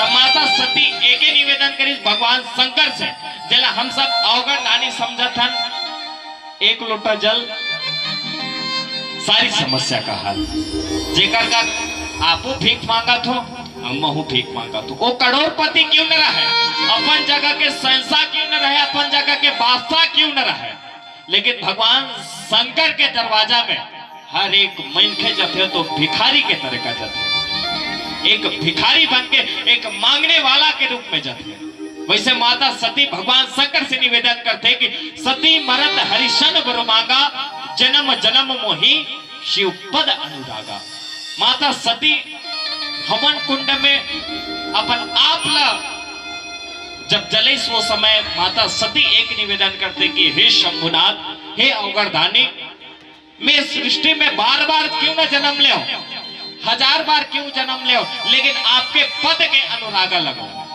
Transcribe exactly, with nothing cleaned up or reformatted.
माता सती एके निवेदन करिस भगवान शंकर से, जेला हम सब अवघड़ दानी समझत हन, एक लोटा जल सारी समस्या का हल। जेकर का आपो भीख मांगत हो, महू भीख मांगत हो। वो करोड़पति क्यों न रहे, अपन जगह के शहंशाह क्यों न रहे, अपन जगह के बादशाह क्यों न रहे, लेकिन भगवान शंकर के दरवाजा में हर एक मनखे जथे तो भिखारी के तरह का जथे, एक भिखारी बन के, एक मांगने वाला के रूप में जथे। वैसे माता सती भगवान शंकर से निवेदन करथे कि सती मरत हरिशन बर मांगा, जन्म जन्म मोहि शिव पद अनुरागा। माता सती हवन कुंड में अपन आप ला जब जलइस, वो समय माता सती एक निवेदन करथे कि हे शंभुनाथ, हे अवघड़ दानी, मैं सृष्टि में बार बार क्यों ना जन्म लेव, हजार बार क्यों जन्म लेव, लेकिन आपके पद के अनुरागा लगो।